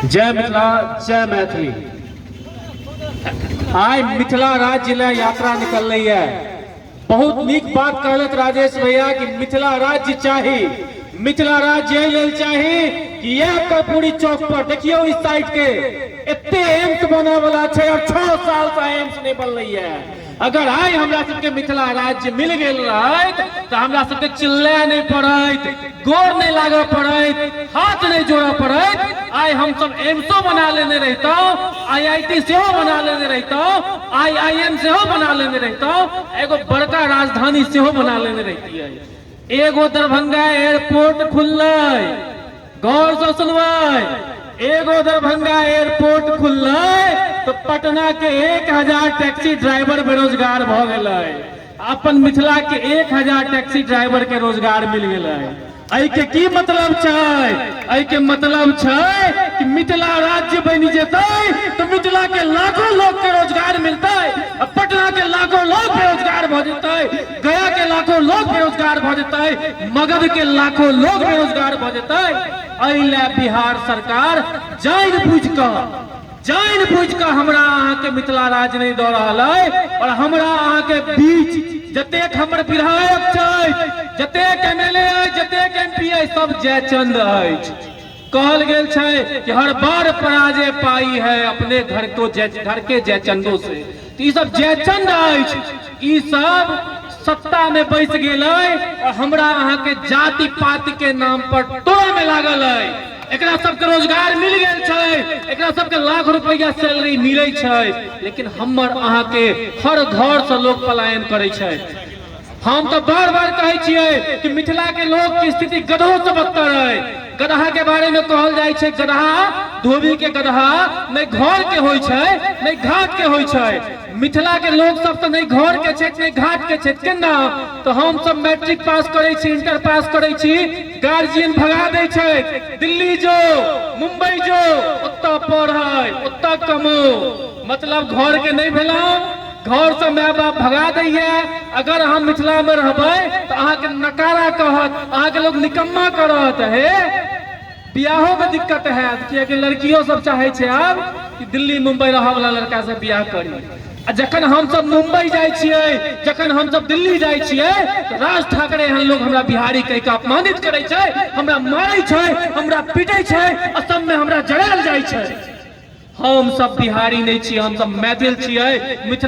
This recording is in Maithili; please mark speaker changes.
Speaker 1: जय मिथिला, जय मैथिली। आइ मिथिला राज्य ले यात्रा निकललै है। बहुत नीक बात कहलथि राजेश भैया कि मिथिला राज्य चाही। मिथिला राज्य एहि लेल चाही कि इएह कर्पूरी चौक पर देखियौ, इस साइड के एते एम्स बने वाला छै और 6 साल से एम्स नहीं बनलै है। अगर आइ हमरा सबके मिथिला राज्य मिल गेल रहैत तऽ हमरा सबके चिल्लाय नहीं पड़ैत, गोर नहीं लागऽ पड़ैत, हाथ नहीं जोड़ऽ पड़ैत। आइ हमसब एम्सो बना लेने रहितहुँ, आईआईटी सेहो बना लेने रहितहुँ, आईआईएम सेहो बना लेने रहितहुँ, एगो बड़का राजधानी सेहो बना लेने रहितियै। एगो दरभंगा एयरपोर्ट खुललै, गौर से सुनबै, एगो दरभंगा एयरपोर्ट खुललै तऽ पटना के 1000 टैक्सी ड्राइवर बेरोजगार भऽ गेलै। अपन मिथिला के 1000 टैक्सी ड्राइवर के रोजगार मिल गेलै। एहि के की मतलब छै? एहि के मतलब छै कि मिथिला राज्य बनि जेतै तऽ मिथिला के लाखों लोग के रोजगार मिलतै आ पटना के लाखों लोग बेरोजगार भऽ जेतै, गया के लाखों लोग बेरोजगार भऽ जेतै, मगध के लाखों लोग बेरोजगार भऽ जेतै। एहि लए बिहार सरकार जानि बुझि कऽ हमरा अहाँके मिथिला राज्य नहि दऽ रहल अइ। और हमरा अहाँके बीच जतेक हमर विधायक छै, जतेक एमएलए अइ, जतेक एमपी अइ, सब जयचंद अछि। कहल गेल छै कि हर बार पराजय पाई है अपने घर को जय घर के जयचंदों से। तऽ ई सब जयचंद अछि। ई सब सत्ता में बैस गेल अइ और हमरा अहाँके जाति पाति के नाम पर तोड़े में लागल अइ। एकरा सबके रोजगार मिल गेल छै, एकरा सबके लाख रुपैआ सैलरी मिलै छै, लेकिन हमर अहाँके हर घर से लोग पलायन करै छै। हम तऽ बार बार कहै छियै कि मिथिला के लोग के स्थिति गधो से बदतर है। गदहा के बारे में कहल जाइ छै, गदहा, धोबी के गदहा नहि घर के होइ छै, नहि घाट के होइ छै। मिथिला के लोग सब तऽ नहि घर के छै, नहि घाट के छै। केना तऽ हम सब मैट्रिक पास करै छी, इंटर पास करै छी, गार्जियन भगा दै छै, दिल्ली जो, मुंबई जो, ओतऽ पढ़ै, ओतऽ कमो। मतलब घर के नहि भेलहुँ, घर से माय बाप भगा दैया। अगर अहाँ मिथिला में रहबै तऽ अहाँके नकारा कहत, अहाँके लोग निकम्मा करत। हे, बियाहो में दिक्कत हैत, कियाकि लड़कियो सब चाहे छै आब कि दिल्ली मुंबई रहऽ वाला लड़का से बियाह करी। आ जखन हमसब मुंबई जाइ छियै, जखन हमसब दिल्ली जाइ छियै, तऽ राज ठाकरे एहन लोग हमरा बिहारी कहि कऽ अपमानित करै छै, हमरा मारै छै, हमरा पीटै छै, असम में हमरा जरायल जाइ छै। हम सब बिहारी नहि छियै, हम सब मैथिल छियै। मिथिला